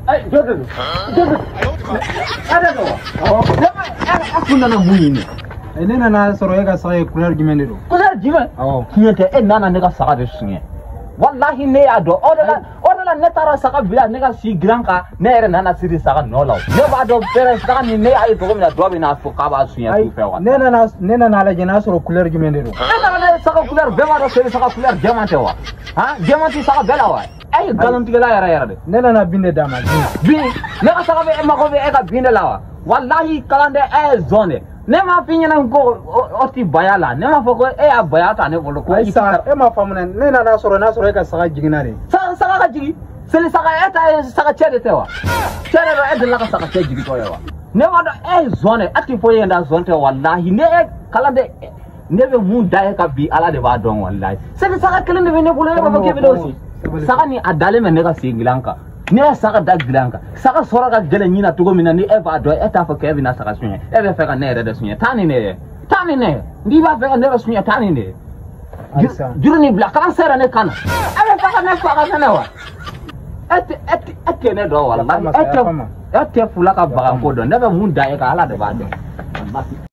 Ayi, jɔ de don. Jɔ de don. E de don wa? E kun nana mun ɲini? Ne nana sɔrɔ e ka saga ye couleur jumɛn de don? Couleur jumɛn? Awɔ. Tiɲɛ tɛ, e nana ne ka saga de suɲɛ. Walahi ne y'a dɔn. O de la ne taara saga bila ne ka si dilan kan, ne yɛrɛ nana siri saga nɔ la. Ne b'a dɔn fɛrɛ saga nin, ne y'a ye cogo min na, dɔ bɛ n'a fɔ k'a b'a suɲɛ Ayi, su fɛ wa. ne nana lajɛ n'a sɔrɔ couleur jumɛn de don. E nana ne saga couleur, bɛɛ b'a dɔn seli saga couleur jɛman tɛ wa? Han, jɛman tɛ saga bɛɛ la wa? E ye nkalontigɛla yɛrɛ yɛrɛ de. Ne nana bin de d'a ma, bin. Bin, ne ka saga bɛ, e mago bɛ e ka bin de la wa? Walahi kalanden, e ye zɔn de. Ne m'a f'i ɲɛna ko o ti baya la, ne m'a fɔ ko e y'a baya ta ne bolo ko Ayi i sa, e m'a faamu dɛ, ne nana sɔrɔ n'a sɔrɔ e ka saga jiginna de. Saga ka jigin, seli saga, e ta ye saga cɛ de tɛ wa? Cɛ de don, e delila ka saga cɛ jigintɔ ye wa? Ne b'a dɔn e ye zɔn de, e ti foyi ye da zɔn tɛ. Walahi ne e kalanden, ne bɛ mun da e ka bi, Ala de b'a dɔn. Walahi seli saga kelen de bɛ ne bolo, e b'a fɔ k'e bɛ n'o si saga ni a dalen bɛ ne ka sen dilan kan. Ne ye saga da dilan kan, saga sɔrɔ ka gɛlɛn ɲina cogo min na, ni e b'a dɔn, e t'a fɔ k'e bɛna saga suɲɛ. E bɛ fɛ ka ne yɛrɛ de suɲɛ, taa ni ne ye, taa ni ne ye. N'i b'a fɛ ka ne yɛrɛ suɲɛ, taa ni ne ye. Ayi sa. Juru nin bila kalan sera ne kan na, e bɛ fɛ ka ne faga fɛnɛ wa? E tɛ ne dɔn walahi. Yafa ma sa, E tɛ yafa ma. E tɛ fula ka baganko dɔn. Ne bɛ mun da e kan, Ala de b'a dɔn walahi.